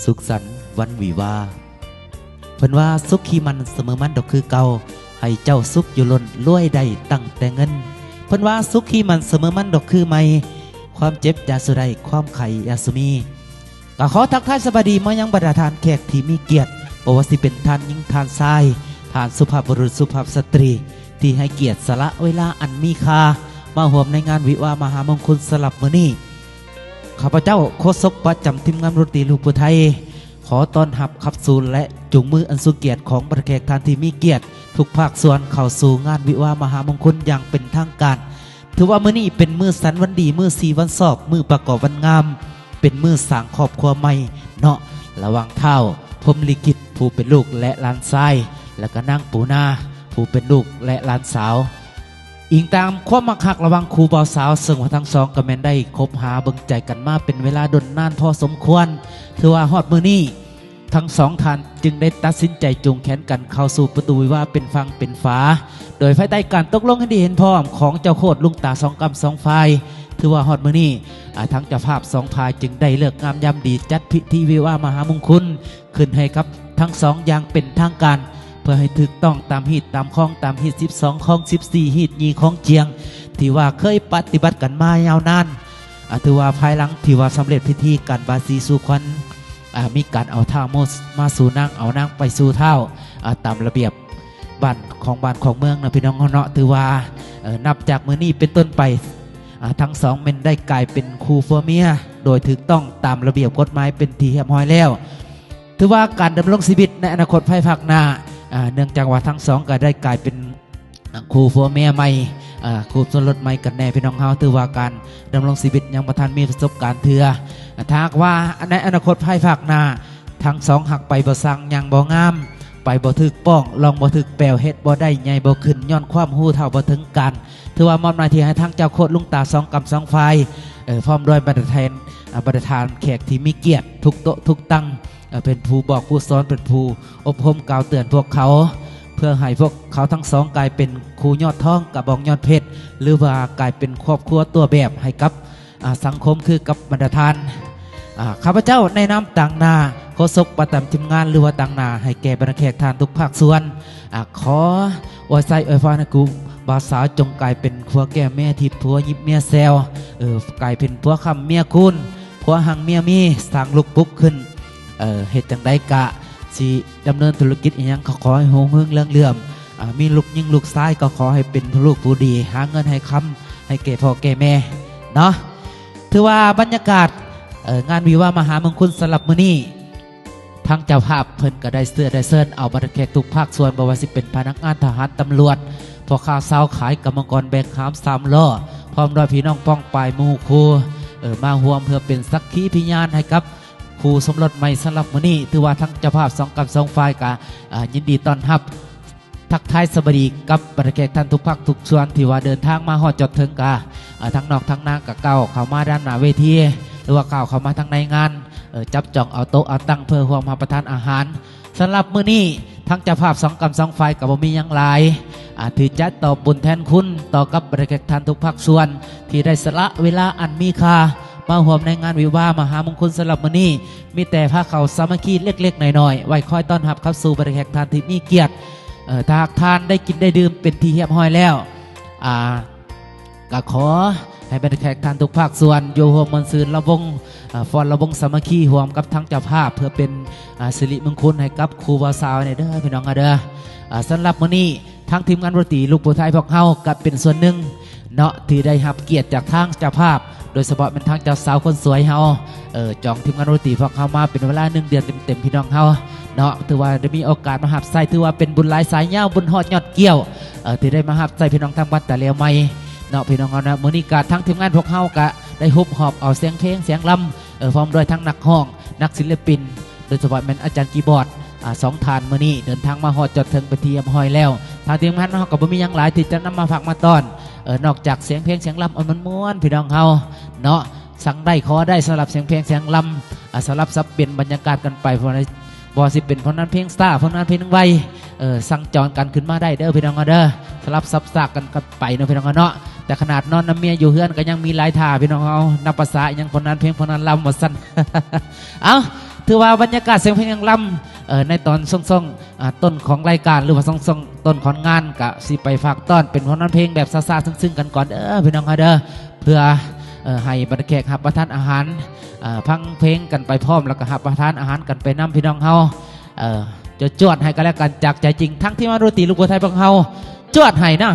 ສຸກສັນວັນວິວາ ເພິ່ນວ່າສຸກຄີມັນສະເໝີມັນດອກຄືເກົ່າ ໃຫ້ເຈົ້າສຸກຢູ່ລົ້ນລວຍໄດ້ຕັ້ງແຕ່ເງິນ ເພິ່ນວ່າສຸກຄີມັນສະເໝີມັນດອກຄືໃໝ່ ຄວາມເຈັບຢ່າສູ່ໄດ້ ຄວາມໄຂ້ຢ່າສູ່ມີ. ກະຂໍທັກທາຍສະບາຍດີມາຍັງບັນດາທ່ານແຂກທີ່ມີກຽດ ບໍ່ວ່າຊິເປັນທ່ານຍິງທ່ານຊາຍ ທ່ານສຸພາບບຸລຸດສຸພາບສະຕຣີ ທີ່ໃຫ້ກຽດສະຫຼະເວລາອັນມີຄ່າ ມາຮ່ວມໃນງານວິວາມະຫາມົງຄຸນສຳລັບມື້ນີ້. ຂ້າພະເຈົ້າໂຄສົກປະຈຳທີມງານດົນຕີລູກຜູ້ໄທ ຂໍຕ້ອນຮັບຂັບສູ່ ແລະ ຈູງມືອັນຊົງກຽດຂອງບັນດາແຂກທ່ານທີ່ມີກຽດທຸກພາກສ່ວນເຂົ້າສູ່ງານວິວາມະຫາມົງຄຸນຢ່າງເປັນທາງການ. ຖືວ່າມື້ນີ້ເປັນມື້ສັນວັນດີ ມື້ສີວັນຊອກ ມື້ປະກອບວັນງາມ ເປັນມື້ສ້າງຄອບຄົວໃໝ່ເນາະ ລະຫວ່າງທ້າວພົມລິກິດຜູ້ເປັນລູກ ແລະ ຫຼານຊາຍ ແລະ ກະນາງປູນາຜູ້ເປັນລູກ ແລະ ຫຼານສາວ. ອີງຕາມຄວາມມັກຮັກລະຫວ່າງຄູ່ບ່າວສາວ ເຊິ່ງວ່າທັງສອງກະແມ່ນໄດ້ຄົບຫາເບິ່ງໃຈກັນມາເປັນເວລາດົນນານພໍສົມຄວນ. ຖືວ່າຮອດມື້ນີ້ ທັງສອງທ່ານຈຶ່ງໄດ້ຕັດສິນໃຈຈູງແຂນກັນເຂົ້າສູ່ປະຕູວິວາເປັນຝັ່ງເປັນຝາ ໂດຍພາຍໃຕ້ການຕົກລົງເຫັນດີເຫັນພ້ອມຂອງເຈົ້າໂຄດລຸງຕາສອງກ້ຳສອງຝ່າຍ. ຖືວ່າຮອດມື້ນີ້ ອາ ທາງເຈົ້າພາບສອງຝ່າຍຈຶ່ງໄດ້ເລີກງາມຍາມດີ ຈັດພິທີວິວາມະຫາມົງຄຸນ ຂຶ້ນໃຫ້ກັບທັງສອງຢ່າງເປັນທາງການ ເພື່ອໃຫ້ຖືກຕ້ອງຕາມຮີດຕາມຄອງ ຕາມຮີດສິບສອງ ຄອງສິບສີ່ ຮີດຍີ່ຂອງຈຽງ ທີ່ວ່າເຄີຍປະຕິບັດກັນມາຍາວນານ. ອາ ຖືວ່າພາຍຫຼັງທີ່ວ່າສຳເລັດພິທີການບາຍສີສູ່ຂວັນ ອາ ມີການເອົາທ້າວມາສູ່ນາງ ເອົານາງໄປສູ່ທ້າວ ອາ ຕາມລະບຽບບ້ານຂອງບ້ານຂອງເມືອງນະພີ່ນ້ອງເຮົາເນາະ. ຖືວ່າ ເອີ ນັບຈາກມື້ນີ້ເປັນຕົ້ນໄປ ອາ ທັງສອງແມ່ນໄດ້ກາຍເປັນຄູ່ຜົວເມຍ ໂດຍຖືກຕ້ອງຕາມລະບຽບກົດໝາຍເປັນທີ່ຮຽບຮ້ອຍແລ້ວ. ຖືວ່າການດຳລົງຊີວິດໃນອະນາຄົດພາຍພາກໜ້າ ອາ ເນື່ອງຈາກວ່າທັງສອງກະໄດ້ກາຍເປັນ ອາ ຄູ່ຜົວເມຍໃໝ່ ອາ ຄູ່ສົມລົດໃໝ່ກັນແນ່ພີ່ນ້ອງເຮົາ. ຖືວ່າການດຳລົງຊີວິດຍັງບໍ່ທັນມີປະສົບການເທື່ອ. ຖ້າຫາກວ່າໃນອະນາຄົດພາຍພາກໜ້າ ທັງສອງຫາກໄປບໍ່ຊ່າງ ຍ່າງບໍ່ງາມ ໄປບໍ່ຖືກປ້ອງ ລອງບໍ່ຖືກແປວ ເຮັດບໍ່ໄດ້ໃຫຍ່ບໍ່ຂຶ້ນ ຍ້ອນຄວາມຮູ້ເທົ່າບໍ່ເຖິງການ. ຖືວ່າມອບໜ້າທີ່ໃຫ້ທາງເຈົ້າໂຄດລຸງຕາສອງກ້ຳສອງຝ່າຍ ເອີ ພ້ອມດ້ວຍບັນດາແທນ ອາ ບັນດາທ່ານແຂກທີ່ມີກຽດທຸກໂຕະທຸກຕັ່ງ ເອີ ເປັນຜູ້ບອກຜູ້ສອນ ເປັນຜູ້ອົບຮົມກ່າວເຕືອນພວກເຂົາ ເພື່ອໃຫ້ພວກເຂົາທັງສອງກາຍເປັນຄູ່ຍອດທອງກະບອງຍອດເພັດ ຫຼືວ່າກາຍເປັນຄອບຄົວຕົວແບບໃຫ້ກັບ ອາ ສັງຄົມຄືກັບບັນດາທ່ານ. ອາ ຂ້າພະເຈົ້າໃນນາມຕາງໜ້າໂຄສົກປະຈຳທີມງານ ຫຼືວ່າຕາງໜ້າໃຫ້ແກ່ບັນດາແຂກທ່ານທຸກພາກສ່ວນ ອາ ຂໍອວຍໄຊອວຍພອນໃຫ້ຄູ່ບ່າວສາວຈົ່ງກາຍເປັນຜົວແກ້ວເມຍທິບ ຜົວຍິບເມຍແຊວ ເອີ ກາຍເປັນຜົວຄ້ຳເມຍຄູນ ຜົວຮັ່ງເມຍມີ ສ້າງລູກປຸກຂຶ້ນ ເອີ ເຮັດຈັ່ງໃດກະຊິດຳເນີນທຸລະກິດອີ່ຫຍັງ ກໍຂໍໃຫ້ຮຸ່ງເຮືອງເລື່ອງເຫຼື້ອມ ອາ ມີລູກຍິງລູກຊາຍກໍຂໍໃຫ້ເປັນລູກຜູ້ດີ ຫາເງິນໃຫ້ຄຳໃຫ້ແກ່ພໍ່ແກ່ແມ່ເນາະ. ຖືວ່າບັນຍາກາດ ເອີ ງານວິວາມະຫາມົງຄຸນສຳລັບມື້ນີ້ ທາງເຈົ້າພາບເພິ່ນກໍໄດ້ເຊື້ອໄດ້ເຊີນເອົາບັນດາແຂກທຸກພາກສ່ວນ ບໍ່ວ່າຊິເປັນພະນັກງານທະຫານຕຳຫຼວດ ພໍ່ຄ້າຊາວຂາຍ ກຳມະກອນແບກຫາມສາມລໍ້ ພ້ອມດ້ວຍພີ່ນ້ອງປ້ອງປາຍໝູ່ຄູ່ ເອີ ມາຮ່ວມເພື່ອເປັນສັກຂີພະຍານໃຫ້ກັບຄູ່ສົມລົດໃໝ່ສຳລັບມື້ນີ້. ຖືວ່າທັງເຈົ້າພາບສອງກ້ຳສອງຝ່າຍກະ ອາ ຍິນດີຕ້ອນຮັບ ທັກທາຍສະບາຍດີກັບບັນດາແຂກທ່ານທຸກພາກທຸກສ່ວນທີ່ວ່າເດີນທາງມາຮອດຈອດເຖິງກະ ອາ ທັງນອກທັງໃນກະກ້າວເຂົ້າມາດ້ານໜ້າເວທີ ຫຼືວ່າກ້າວເຂົ້າມາທາງໃນງານ ເອີ ຈັບຈອງເອົາໂຕະເອົາຕັ່ງເພື່ອຮ່ວມຮັບປະທານອາຫານ. ສຳລັບມື້ນີ້ທາງເຈົ້າພາບສອງກ້ຳສອງຝ່າຍກະບໍ່ມີຫຍັງຫຼາຍ ອາ ທີ່ຈະຕອບບຸນແທນຄຸນຕໍ່ກັບບັນດາແຂກທ່ານທຸກພາກສ່ວນ ທີ່ໄດ້ສະຫຼະເວລາອັນມີຄ່າມາຮ່ວມໃນງານວິວາມະຫາມົງຄຸນສຳລັບມື້ນີ້ ມີແຕ່ພາເຂົ້າສາມັກຄີເລັກໆນ້ອຍໆ ໄວ້ຄອຍຕ້ອນຮັບເຂົ້າສູ່ບັນດາແຂກທ່ານທີ່ມີກຽດ. ເອີ ຖ້າຫາກທ່ານໄດ້ກິນໄດ້ດື່ມເປັນທີ່ຮຽບຮ້ອຍແລ້ວ ອາ ກະຂໍໃຫ້ບັນດາແຂກທ່ານທຸກພາກສ່ວນຢູ່ຮ່ວມມ່ວນຊື່ນລຳວົງ ອາ ຟ້ອນລຳວົງສາມັກຄີຮ່ວມກັບທາງເຈົ້າພາບ ເພື່ອເປັນ ອາ ສິລິມົງຄຸນໃຫ້ກັບຄູ່ບ່າວສາວແນ່ເດີພີ່ນ້ອງເດີ. ອາ ສຳລັບມື້ນີ້ ທາງທີມງານດົນຕີລູກຜູ້ໄທພວກເຮົາກະເປັນສ່ວນໜຶ່ງເນາະ ທີ່ໄດ້ຮັບກຽດຈາກທາງເຈົ້າພາບ ໂດຍສະເພາະແມ່ນທາງເຈົ້າສາວຄົນສວຍເຮົາ ເອີ ຈອງທີມງານດົນຕີພວກເຮົາມາເປັນເວລາໜຶ່ງເດືອນເຕັມໆ ພີ່ນ້ອງເຮົາເນາະ. ຖືວ່າໄດ້ມີໂອກາດມາຮັບໃຊ້ ຖືວ່າເປັນບຸນຫຼາຍສາຍຍາວ ບຸນຮອດຍອດກ້ຽວ ເອີ ທີ່ໄດ້ມາຮັບໃຊ້ພີ່ນ້ອງທາງບ້ານຕາແລວໃໝ່ເນາະ ພີ່ນ້ອງເຮົານະ. ມື້ນີ້ກະທາງທີມງານພວກເຮົາກະໄດ້ຮວບຮອບເອົາສຽງເພງສຽງລຳ ເອີ ພ້ອມດ້ວຍທັງນັກຮ້ອງ ນັກສິລະປິນ ໂດຍສະເພາະແມ່ນອາຈານຄີບອດ ອາ ສອງທ່ານ ມື້ນີ້ເດີນທາງມາຮອດຈອດເຖິງເປັນທີ່ຮຽບຮ້ອຍແລ້ວ. ທາງທີມງານເຮົາກໍບໍ່ມີຫຍັງຫຼາຍທີ່ຈະນຳມາຝາກມາຕ້ອນ ເອີ ນອກຈາກສຽງເພງສຽງລຳອັນມ່ວນໆ ພີ່ນ້ອງເຮົາເນາະ. ສັ່ງໄດ້ຂໍໄດ້ສຳລັບສຽງເພງສຽງລຳ ອາ ສະຫຼັບສັບປ່ຽນບັນຍາກາດກັນໄປ ບໍ່ວ່າຊິເປັນຜົນງານເພງຊ້າ ຜົນງານເພງໄວ ເອີ ສັ່ງຈອງກັນຂຶ້ນມາໄດ້ເດີພີ່ນ້ອງເຮົາເດີ ສະຫຼັບສັບສາກກັນກັນໄປເນາະ ພີ່ນ້ອງເຮົາເນາະ. ແຕ່ຂະໜາດນອນນຳເມຍຢູ່ເຮືອນກໍຍັງມີຫຼາຍທ່າ ພີ່ນ້ອງເຮົາ ນັບພາສາອີ່ຫຍັງ ຜົນງານເພງ ຜົນງານລຳວ່າຊັ້ນ. ເອົ້າ ຖືວ່າບັນຍາກາດສຽງເພງນາງລຳ ເອີ ໃນຕອນຊ່ວງໆ ອາ ຕົ້ນຂອງລາຍການ ຫຼືວ່າຊ່ວງໆ ຕົ້ນຂອງງານ ກະຊິໄປຝາກຕ້ອນເປັນຜົນງານເພງແບບຊາໆ ຊຶ້ງໆ ກັນກ່ອນເດີພີ່ນ້ອງເຮົາເດີ ເພື່ອ ເອີ ໃຫ້ບັນດາແຂກຮັບປະທານອາຫານ ເອີ ຟັງເພງກັນໄປພ້ອມ ແລ້ວກະຮັບປະທານອາຫານກັນໄປນຳພີ່ນ້ອງເຮົາ ເອີ ຈວດໆ ໃຫ້ກັນແລະກັນຈາກໃຈຈິງ ທັງທີມງານດົນຕີລູກໂພໄທຂອງເຮົາ ຈວດໃຫ້ນະ.